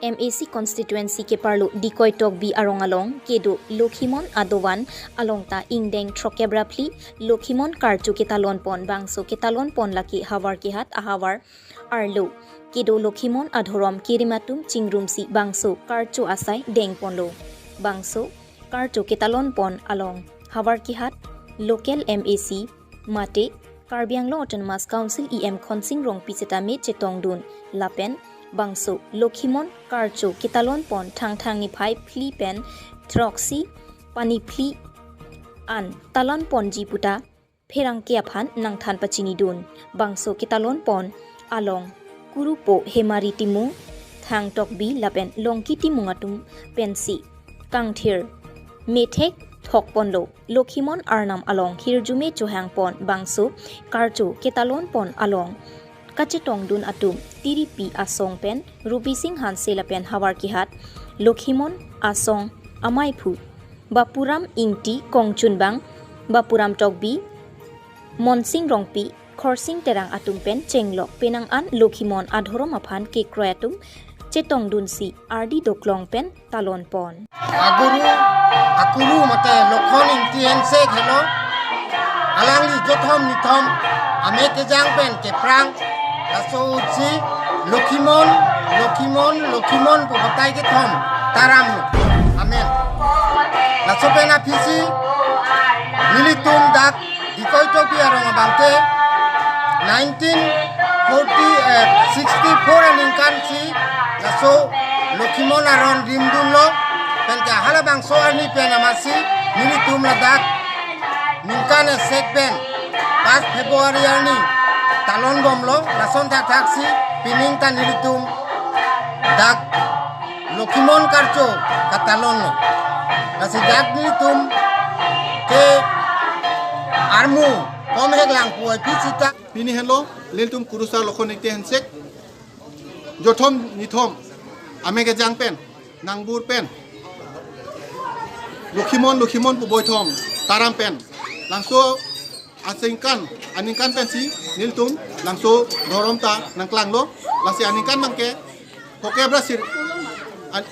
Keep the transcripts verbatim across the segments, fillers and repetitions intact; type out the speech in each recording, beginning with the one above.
M A C constituency keparlo Dikoi Tokbi arong along kedo Lokhimon adovan along ta ingdeng throkkep ra phli Lokhimon karcho ketalon pon bangso ketalon pon lake havar kehat ahavar arlo kedo Lokhimon adhorom kerim atum chingrumsi bangso karcho asai deng ponlo. Bangso karcho ketalon pon along havar kehat local M A C mate Karbi Anglong Autonomous Council E M Khonsing Rongpi sitame chetongdun lapen bangso Lokhimon karcho ketalon pon Thangthang niphai phli pen throksi Paniphli an talon ponji puta pherangke aphan nangthan pachinidun. Bangso ketalon pon along Kurupo Hemari Timung, Thang Tokbi lapen Longki Timung atum pensi kangthir methek thok ponlo. Lokhimon arnam along hirjume chohang pon bangso karcho ketalon pon along kachetongdun atum Tiripi Asong pen Rupi Singh Hanse lapen havar kehat Lokhimon Asong amaiphu Bapuram Ingti kongchunbang Bapuram Tokbi, Monsing Rongpi, Khorsing Terang atum pen chenglok penang an Lokhimon adhorom aphan kekroi atum chetongdunsi ardi doklong pen talon pon. Aguru, akuru mate Lokhon Ingti Hensek helo. Alangli jothom nithom ame kejang pen keprang. Laso utsi Lokhimon, Lokhimon, Lokhimon pu batai kethom taram. Amen. Laso pen aphisi nelitum dak Dikoi Tokbi arong abangke nineteen forty, eh, sixty-four aningkan si laso Lokhimon aron rimdunlo, pen ke halabangso arni pen amatsi nelitum ladak ningkan esek pen pas February arni talon bomlo, lason thakthak si pining ta nelitum dak Lokhimon karcho katalonlo. Lasi dak nelitum ke armu kom hek lang puai pi sita. Pini henlo nelitum kurusar Lokhon Ingti Hensek jothom nithom ame kejang pen nangbur pen Lokhimon, Lokhimon pu boithom taram pen langso asengkan aningkan pensi nelitum langso dhorom ta nangklanglo. Lasi aningkan abangke phokep ra sir, an,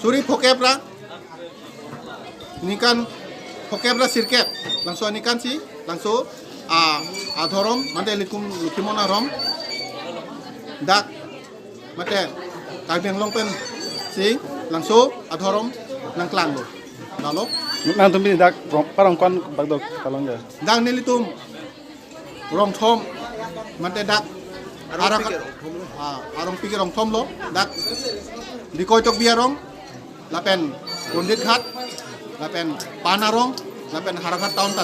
suri phokep ra ningkan phokep ra sirkep langso aningkan si langso a, adhorom mate nelitum Lokhimon aron dak mate Karbi Anglong pensi langso adhorom nangklanglo. Lalo nangtum pini dak rong, parong kwan bakdok talon ja. Dak nelitum rongthom mate dak arak, ah, arong pikir rongthomlo, dak Dikoi Tokbi arong, lapen Pondit Ghat, lapen Pan arong, lapen Howraghat town ta